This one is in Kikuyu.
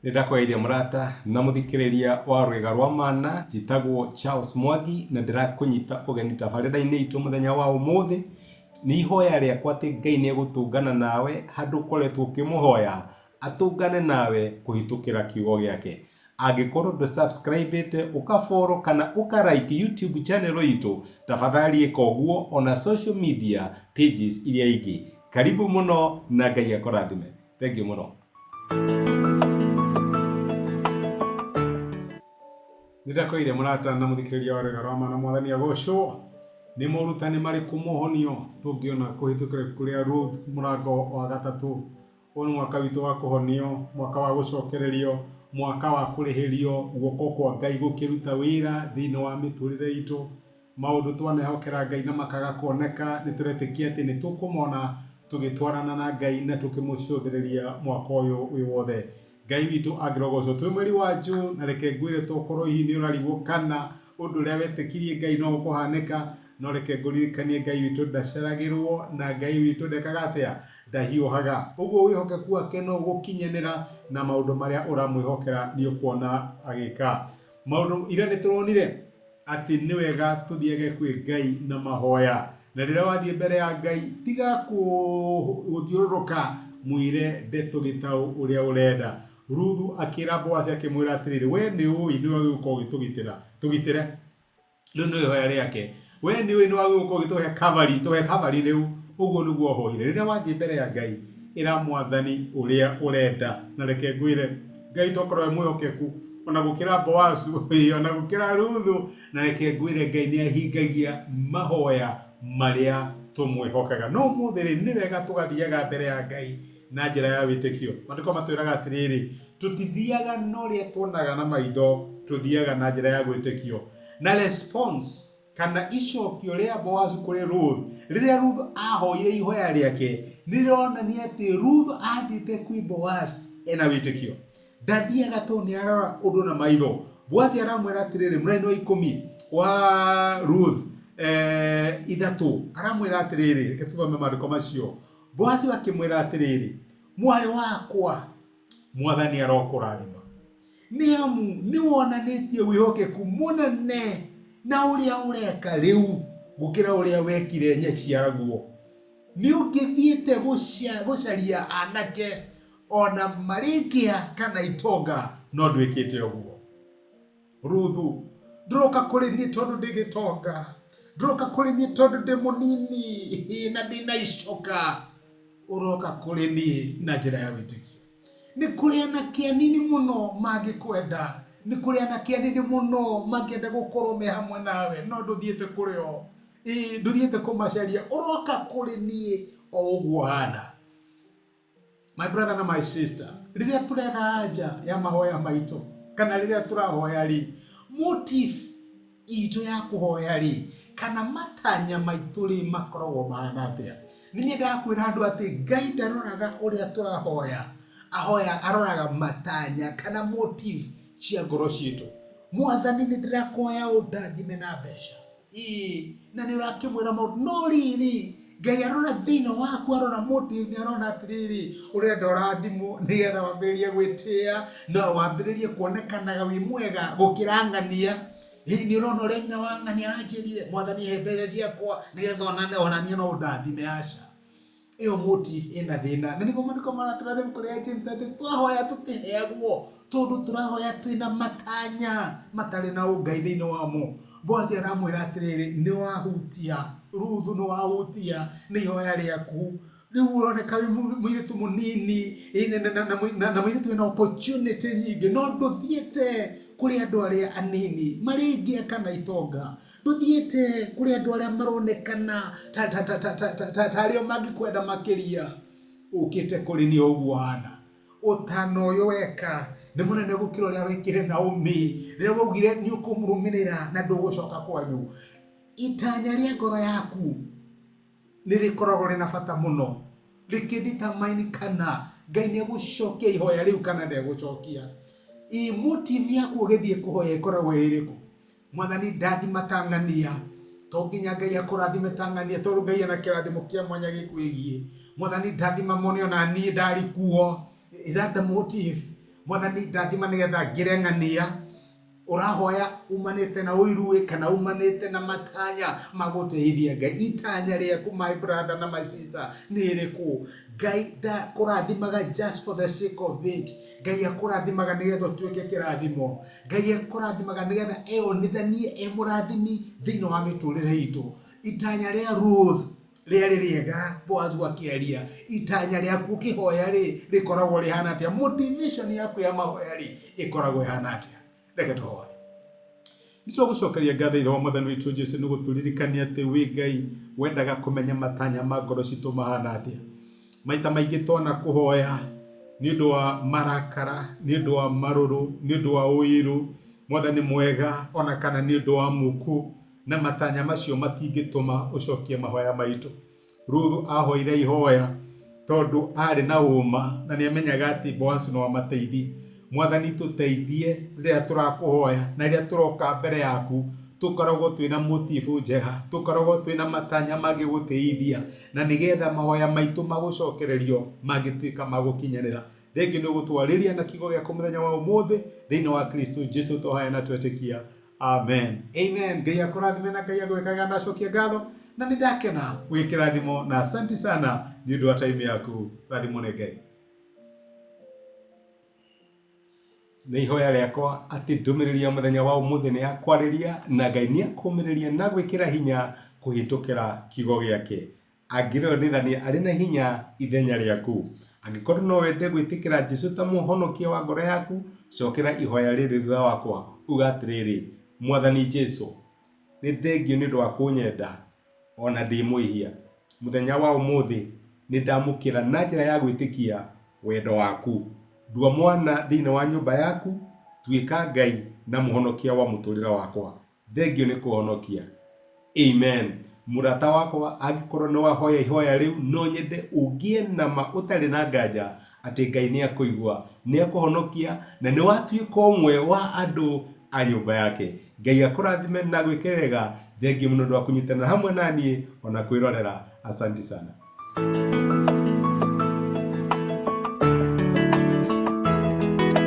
Nĩ ndakũgeithia mũrata na mũthikĩrĩria wa Rwĩga rwa Mana, njĩtagwo Charles Mwangi na ndĩrakũnyita ũgeni tabarĩra-inĩ itũ mũthenya wa ũmũthĩ. Nĩ ihoya rĩakwa atĩ Ngai nĩ egũtũngana nawe handũ ũkoretwo ũkĩmũhoya, atũngane nawe kũhĩtũkĩra kiugo gĩake. Angĩkorwo ndũ subscribe ĩte, ũka follow kana ũka like YouTube channel itũ, tafadhali ĩka ũguo ona social media pages iria ingĩ. Karibu mũno na Ngai akũrathime. Thengiũ mũno. Nĩ ndakwĩire mũrata na mũthikĩrĩria wa Rwĩga rwa Mana, Mwathani agocwo. Nĩ morutani marĩkũ mohonio tũngĩona kũhĩtũkĩra ibuku rĩa Ruth mũrango wa gatatũ? Ũyũ nĩ mwaka witũ wa kũhonio, mwaka wa gũcokererio, mwaka wa kũrĩhĩrio, guoko kwa Ngai gũkĩruta wĩra thĩinĩ wa mĩtũrĩre itũ. Maũndũ twanehokera Ngai na makaga kuoneka, nĩ tũretĩkia atĩ nĩ tũkũmona tũgĩtwarana na Ngai na tũkĩmũcũthĩrĩria mwaka ũyũ wĩ wothe. Ngai witũ angĩrogocwo. Twĩ mweri wa June na reke ngwĩre tokorwo hihi nĩ ũrarigwo kana ũndũ ũrĩa wetĩkirie Ngai no ũkũhanĩka, no reke ngũririkanie Ngai witũ ndaceragĩrwo na Ngai witũ ndekaga atĩa? Ndahiũhaga. Ũguo wĩhokeku wake no ũgũkinyanĩra na maũndũ marĩa ũramwĩhokera nĩ ũkuona agĩka. Maũndũ ira nĩ tũronire atĩ nĩ wega tũthiage kwĩ Ngai na mahoya. Na rĩrĩa wathiĩ mbere ya Ngai, tiga gũthiũrũrũka, mwĩre ndeto gĩtaũ ũrĩa ũrenda. Ruthu akĩra Boazi akĩmwĩra atĩrĩrĩ, we nĩ ũĩ nĩwe wagĩrĩirwo gũkorwo ũgĩtũgitĩra, tũgitĩre. Rĩu nĩ ihoya rĩake. We nĩ ũĩ nĩ wagĩrĩirwo gũkorwo ũgĩtũhe coverage, tũhe coverage rĩu. Ũguo nĩguo ahoire. Rĩrĩa wathiĩ mbere ya Ngai, ĩra Mwathani ũrĩa ũrenda. Na reke ngwĩre, Ngai tokorwo e mwĩhokeku ona gũkĩra Boazu, ona gũkĩra Ruthu. Na reke ngwĩre Ngai nĩ ahingagia mahoya marĩa tũmwĩhokaga. No ũmũthĩ rĩ, nĩ wega tũgathiaga mbere ya Ngai na njĩra ya wĩtĩkio. Maandĩko matwĩraga atĩrĩrĩ, tũtithiaga na ũrĩa tuonaga na maitho, tũthiaga na njĩra ya gwĩtĩkio. Na response kana icokio rĩa Boazu kũrĩ Ruth rĩrĩa Ruth ahoire ihoya rĩake nĩ rĩronania atĩ Ruth athiĩte kwĩ Boaz ena wĩtĩkio. Ndathiaga tondũ nĩ arora ũndũ na maitho. Boazi aramwĩra atĩrĩrĩ, mũraini wa ikũmi wa Ruth ithatũ, aramwĩra atĩrĩrĩ, reke tũthome maandĩko macio. Boazi akĩmwĩra atĩrĩrĩ, mwarĩ wakwa, Mwathani arokũrathima, nĩ amu nĩ wonanĩtie wĩhokeku mũnene na ũrĩa ũreka rĩu gũkĩra ũrĩa wekire nyaciaraguo. Nĩ ũngĩthiĩte gũcaria anake o na marĩ ngĩa kana itonga, no ndwĩkĩte ũguo. Ruthu, ndũroka kũrĩ niĩ tondũ ndĩ gĩtonga, ndũroka kũrĩ niĩ tondũ ndĩ mũnini na ndĩ na icoka, ũroka kũrĩ niĩ na njĩra ya wĩtĩkio. Nĩ kũrĩ anake anini mũno mangĩkwenda, nĩ kũrĩ anake anini mũno mangĩenda gũkorwo me hamwe nawe, no ndũthiĩte kũrĩ o, ĩĩ ndũthiĩte kũmacaria, ũroka kũrĩ niĩ o ũguo hana. My brother na my sister, rĩrĩa tũretha anja ya mahoya maitũ kana rĩrĩa tũrahoya rĩ, motive itũ ya kũhoya rĩ, kana matanya maitũ rĩ makoragwo mahana atĩa? Nĩ nyendaga kwĩra andũ atĩ Ngai ndaroraga ũrĩa tũrahoya, ahoya aroraga matanya kana motive cia ngoro citũ. Mwathani nĩ ndĩrakoya ũndathime na mbeca. Ĩĩ, na nĩ ũrakĩmwĩra maũndũ no rĩrĩ Ngai arora thĩinĩ waku arora motive nĩ arona atĩrĩrĩ ũrenda ũrathimwo nĩgetha wambĩrĩrie gwĩtĩa na wambĩrĩrie kuonekanaga wĩ mwega gũkĩra ng'ania. Ĩĩ nĩ ũrona ũrĩa nyina wa ng'ania aranjĩrire mwathani he mbeca ciakwa nĩgetha onaniĩ no ũndathime aca. Ĩyo motive ĩna thĩna. Na nĩguo maandĩko maratwĩra rĩu kũrĩa James atĩ twahoya tũtiheagwo tondũ tũrahoya twĩna matanya matarĩ na ũngai thĩinĩ wamo. Boazi aramwĩra atĩrĩrĩ, nĩ wahutia Ruthu, nĩ wahutia nĩ ihoya rĩaku. Rĩu ũroneka wĩ mũirĩtu mũnini na mũirĩtu wĩna opportunity nyingĩ, no ndũthiĩte kũrĩ andũ arĩa anini marĩ ngĩa kana itonga. Ndũthiĩte kũrĩ andũ arĩa maronekana ta arĩo mangĩkwenda makĩria. Ũkĩte kũrĩ niĩ o ũguo ũhana. Ũtana ũyũ weka nĩ mũnene gũkĩra ũrĩa wekire Naomi rĩrĩa waugire nĩ ũkũmũrũmĩrĩra na ndũgũcoka kwanyu. Itanya rĩa ngoro yaku nĩ rĩkoragwo rĩna bata mũno rĩkĩ determine kana Ngai nĩ egũcokia ihoya rĩu kana ndegũcokia. Ĩ motive yaku ũgĩthiĩ kũhoya ĩkoragwo ĩ ĩrĩkũ? Mwathani ndathima ta ng'ania. To nginya Ngai akũrathime ta ng'ania tondũ Ngai ena kĩrathimo kĩa mwanya gĩkwĩgiĩ. Mwathani ndathima mone ona niĩ ndarĩ kuo. Is that the motive? Mwathani ndathima nĩgetha ngĩre ng'ania. Ũrahoya umanĩte na ũiru kana umanĩte na matanya ma gũteithia Ngai? Itanya rĩaku, my brother na my sister, nĩ rĩrĩkũ? Ngai ndakũrathimaga just for the sake of it. Ngai akũrathimaga nĩgetha ũtuĩke kĩrathimo. Ngai akũrathimaga nĩgetha eyonithanie e mũrathimi thĩinĩ wa mĩtũrĩre itũ. Itanya rĩa Ruth rĩarĩ rĩega Boazu akĩaria. Itanya rĩaku ũkĩhoya rĩ, rĩkoragwo rĩhana atĩa? Motivation yaku ya mahoya rĩ, ĩkoragwo ĩhana atĩa? Reke tũhoe. Nĩ twagũcokeria ngatho Ithe wa Mwathani witũ Jesu nĩ gũtũririkania atĩ wĩ Ngai wendaga kũmenya matanya ma ngoro citũ mahana atĩa. Maita maingĩ twana kũhoya nĩ ũndũ wa marakara, nĩ ũndũ wa marũrũ, nĩ ũndũ wa ũiru, Mwathani mwega, ona kana nĩ ũndũ wa muku, na matanya macio matingĩtũma ũcokie mahoya maitũ. Ruthu ahoire ihoya tondũ arĩ na ũma na nĩ amenyaga atĩ Boazu no amateithie. Mwathani tũteithie rĩrĩa tũrakũhoya na rĩrĩa tũroka mbere yaku tũkoragwo twĩna motibu njega, tũkoragwo twĩna matanya mangĩgũtĩithia na nĩgetha mahoya maitũ magũcokererio mangĩtuĩka ma gũkinyanĩra. Thengiũ nĩ ũgũtwarĩria na kiugo gĩaku mũthenya wa ũmũthĩ thĩinĩ wa Kristo Jesu twahoya na twetĩkia. Amen. Amen. Ngai akũrathime na Ngai agwĩkage ndacokia ngatho na nĩ ndakena wĩ kĩrathimo na asanti sana nĩ ũndũ wa time yaku. Rathimwo nĩ Ngai. Nĩ ihoya rĩakwa atĩ ndũmĩrĩri ya mũthenya wa ũmũthĩ nĩ yakwarĩria na Ngai nĩ akũmĩrĩria na gwĩkĩra hinya kũhĩtũkĩra kiugo gĩake. Angĩrĩonithania arĩ na hinya ithenya rĩaku. Angĩkorwo no wende gwĩtĩkĩra Jesu ta mũhonokia wa ngoro yaku, cokera ihoya rĩrĩ thutha wakwa. Uga atĩrĩrĩ, Mwathani Jesu, nĩ thengiũ nĩ ũndũ wa kũnyenda o na ndĩ mwĩhia. Mũthenya wa ũmũthĩ nĩ ndamũkĩra na njĩra ya gwĩtĩkia wendo waku. Ndua mwana thĩinĩ wa nyũmba yaku, tuĩka Ngai na mũhonokia wa mũtũrĩre wakwa. Thengiũ nĩ kũhonokia. Amen. Mũrata wakwa, angĩkorwo nĩ wahoya ihoya rĩu, no nyende ũgĩe na ma ũtarĩ na nganja atĩ Ngai nĩ akũigua, nĩ akũhonokia na nĩ watuĩka ũmwe wa andũ a nyũmba yake. Ngai akũrathime na agwĩke wega. Thengiũ mũno nĩ ũndũ wa kũnyitanĩra hamwe na niĩ ona kwĩrorera. Asanti sana.